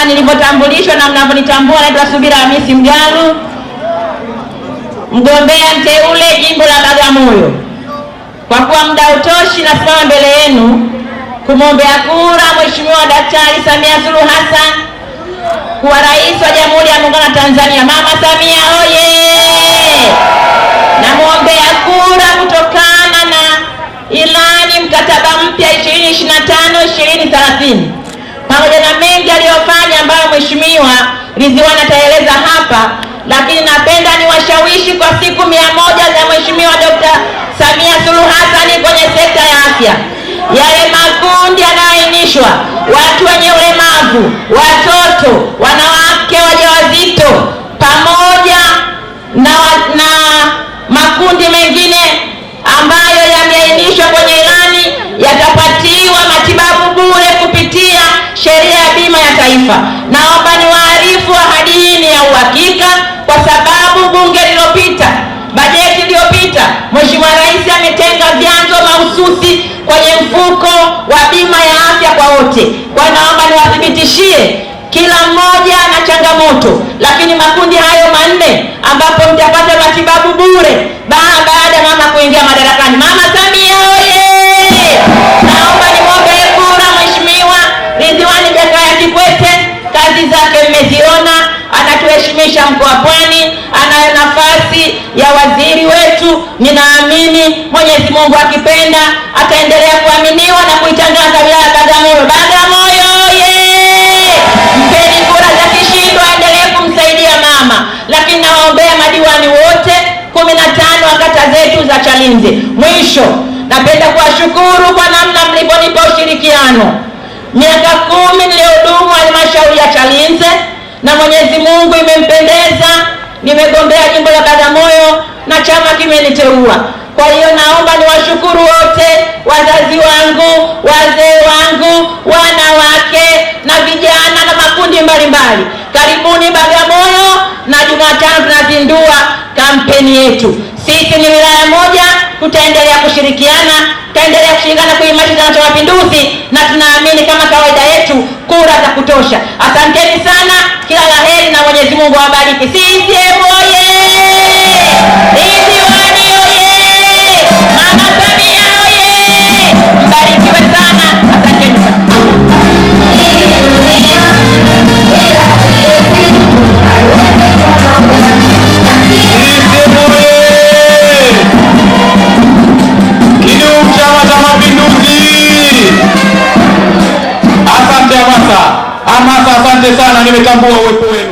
nilivyotambulishwa na mnavyonitambua, naitwa Subira Hamisi Mgalu, mgombea mteule jimbo la Bagamoyo. Kwa kuwa muda utoshi, nasimama mbele yenu kumwombea kura Mheshimiwa Daktari Samia Suluhu Hassan kuwa rais wa Jamhuri ya Muungano wa Tanzania. Mama Samia oye! Namwombea kura kutokana na ilani mkataba mpya 2025 2030 pamoja na mengi aliyofanya ambayo Mheshimiwa Ridhiwani ataeleza hapa, lakini napenda niwashawishi kwa siku 100 za Mheshimiwa Dr. Samia Suluhu Hassan kwenye sekta ya afya, yale makundi yanayoainishwa, watu wenye ulemavu, watoto, wanawake wajawazito, pamoja na makundi mengine ambayo yameainishwa kwenye ilani yatapatiwa matibabu bure kupitia sheria ya bima ya taifa. Naomba niwaarifu, ahadi hii ni ya uhakika, kwa sababu bunge lililopita, bajeti iliyopita, Mheshimiwa Rais ametenga vyanzo mahususi kwenye mfuko wa bima ya afya kwa wote. Kwa naomba niwathibitishie kila mmoja ana changamoto, lakini makundi hayo manne ambapo mtapata matibabu bure baada ya mama kuingia madarakani. Mama Samia oye! Naomba nimwombee kura Mheshimiwa Ridhiwani Jakaya Kikwete. Kazi zake mmeziona, anatuheshimisha mkoa Pwani, anayo nafasi ya waziri wetu. Ninaamini Mwenyezi Mungu akipenda ataendelea kuaminiwa na kuitangaza wilaya ya Bagamoyo. Bagamoyo oye! Mpeni kura za kishindo, aendelee kumsaidia mama. Lakini nawaombea madiwani wote 15 wa kata zetu za Chalinze. Mwisho, napenda kuwashukuru kwa namna mlivyonipa ushirikiano. Miaka 10 niliyohudumu halmashauri ya Chalinze, na Mwenyezi Mungu imempendeza, nimegombea jimbo la Bagamoyo na chama kimeniteua. Kwa hiyo naomba niwashukuru wote, wazazi wangu, wazee wangu, wanawake na vijana na makundi mbalimbali. Karibuni Bagamoyo, na Jumatano tunazindua kampeni yetu. Sisi ni wilaya moja, tutaendelea kushirikiana, tutaendelea kushirikiana kuimarisha Chama cha Mapinduzi, na tunaamini kama kawaida yetu kura za kutosha. Asanteni sana, kila la heri na Mwenyezi Mungu awabariki. CCM oye! Ridhiwani oye! Mama Samia oye! Mbarikiwe sana, asanteni sana. CCM oye! Kidumu Chama cha Mapinduzi! Asante Hamasa, Hamasa, asante sana, nimetambua uwepo wenu.